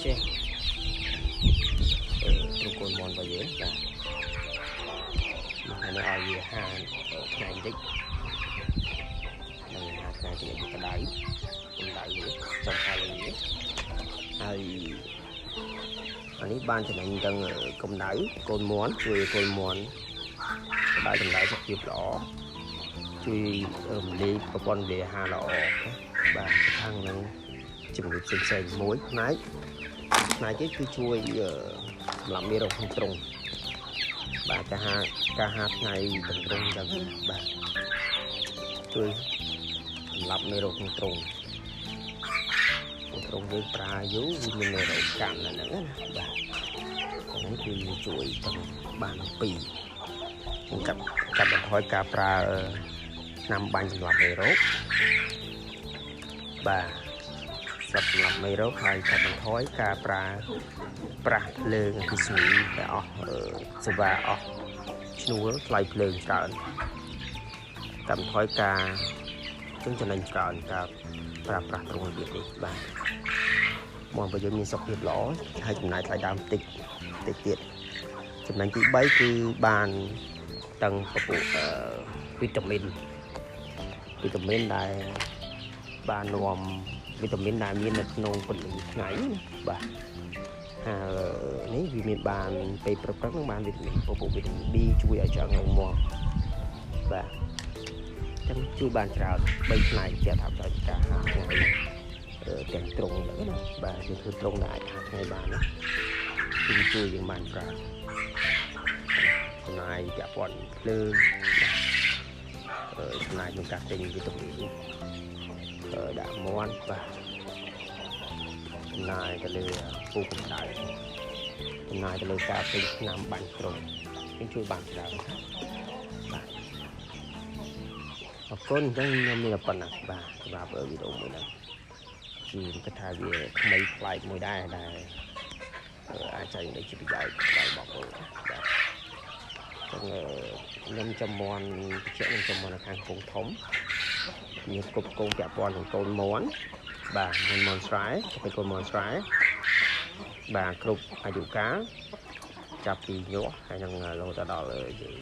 ចេះទ្រុងកូនមាន់របស់យើងបាទមកហើយឲ្យវាហាថ្ងៃបន្តិចនឹងហាថ្ងៃតិចវាក្តៅកម្ដៅវាចំផលវាហើយអានេះបានចំណេញទាំងកម្ដៅកូនមាន់ជួយកូនមាន់ក្តៅកម្ដៅសុខភាពល្អជួយរំលាយប្រព័ន្ធរំលាយអាហារល្អបាទខាងនឹងជំងឺផ្សេងផ្សេងមួយផ្នែកផ្នែកទៀតគឺជួយសម្រាប់មេរោគក្នុងទ្រុងបាទការហាថ្ងៃទាំងទ្រុងអញ្ចឹងបាទជួយសម្រាប់មេរោគក្នុងទ្រុងទ្រុងយើងប្រើយូរវាមានមេរោគកាន់នៅហ្នឹងណាបាទហ្នឹងគឺជួយទាំងបានទាំងពីរកាត់កាត់បន្ថយការប្រើថ្នាំបាញ់សម្រាប់មេរោគបាទសម្រាប់មេរោគហើយកាត់បន្ថយការប្រើប្រាស់ភ្លើងអគ្គិសនីដែលអស់សេវាអស់ឈ្នួលថ្លៃភ្លើងច្រើនកាត់បន្ថយការចឹងចំណេញច្រើនការប្រើប្រាស់ទ្រុងរបៀបនេះបាទមកបើយើងមានសុខភាពល្អហើយចំណាយថ្លៃដើមតិចតិចទៀតចំណេញទី3គឺបានទាំងពពួកវីតាមីនវីតាមីនដែលបាននាំវីតាមីនដែលមាននៅក្នុងពន្លឺថ្ងៃណាបាទហើយនេះវាមានបានពេលព្រឹកៗនឹងបានវីតាមីនពពួកវីតាមីន B ជួយឲ្យឆ្អឹងរឹងមាំបាទចឹងជួយបានច្រើន3ផ្នែកជាថាប្រយោជន៍ការហាថ្ងៃទាំងត្រង់ហ្នឹងណាបាទយើងធ្វើត្រង់ដែលអាចហាថ្ងៃបានណាគឺជួយយើងបានច្រើនចំណាយពាក់ព័ន្ធភ្លើងចំណាយក្នុងការទិញវីតាមីនដាក់មាន់បាទចំណាយទៅលើពូកម្ដៅចំណាយទៅលើការទិញថ្នាំបាញ់ត្រង់យើងជួយបានច្រើនបាទអរគុណអញ្ចឹងខ្ញុំមានតែប៉ុណ្ណាបាទសម្រាប់វីដេអូមួយនេះជាគិតថាវាថ្មីប្លែកមួយដែរដែលអាចចែកនេះជាប្រយោជន៍ដល់បងប្អូនបាទចឹងខ្ញុំចំមន់បញ្ជាក់ខ្ញុំចំមន់នៅខាងកំពង់ធំមានគ្រប់គងពាក់ព័ន្ធនឹងកូនមន់បាទមន់មន់ស្រែទៅកូនមន់ស្រែបាទគ្រប់អាយុកាលចាប់ពីញាស់ហើយនឹងរហូតដល់យើង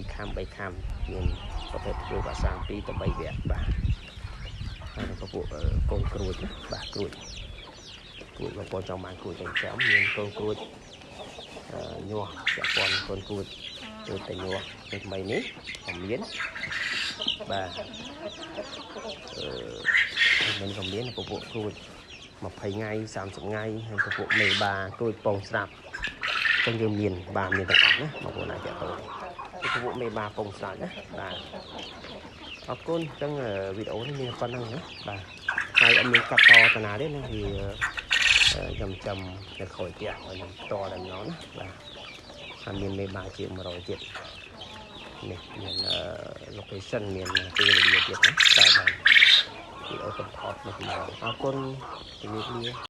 2ខាំ3ខាំមានប្រភេទធ្វើវ៉ាក់សាំង2ទៅ3វគ្គបាទហើយនឹងពពួកកូនក្រួចណាបាទក្រួចក្រួចបងប្អូនចង់បានក្រួចចិញ្ចឹមមានកូនក្រួចញាស់ពាក់ព័ន្ធកូនក្រួចដូចតែញាស់ពេលថ្មីនេះក៏មានបាទអឺមិនក៏មានពពួកក្រួច20ថ្ងៃ30ថ្ងៃហើយពពួកមេបាក្រួចពងស្រាប់ចឹងយើងមានបាទមានទាំងអស់ណាបងប្អូនអាចតាក់ទងពពួកមេបាពងស្រាប់ណាបាទអរគុណអញ្ចឹងវីដេអូនេះមានប៉ុណ្្នឹងណាបាទហើយអត់មានកាត់តតាណាទេណាវាខ្ញុំចាំនៅក្រោយផ្ទះឲ្យខ្ញុំតតែម្ដងណាបាទហើយមានមេបាជាង100ទៀតនេះមាន location មានពេលវេលាទៀតណាតែបានវីដេអូកំថតមកពីអរគុណជំរាបលា។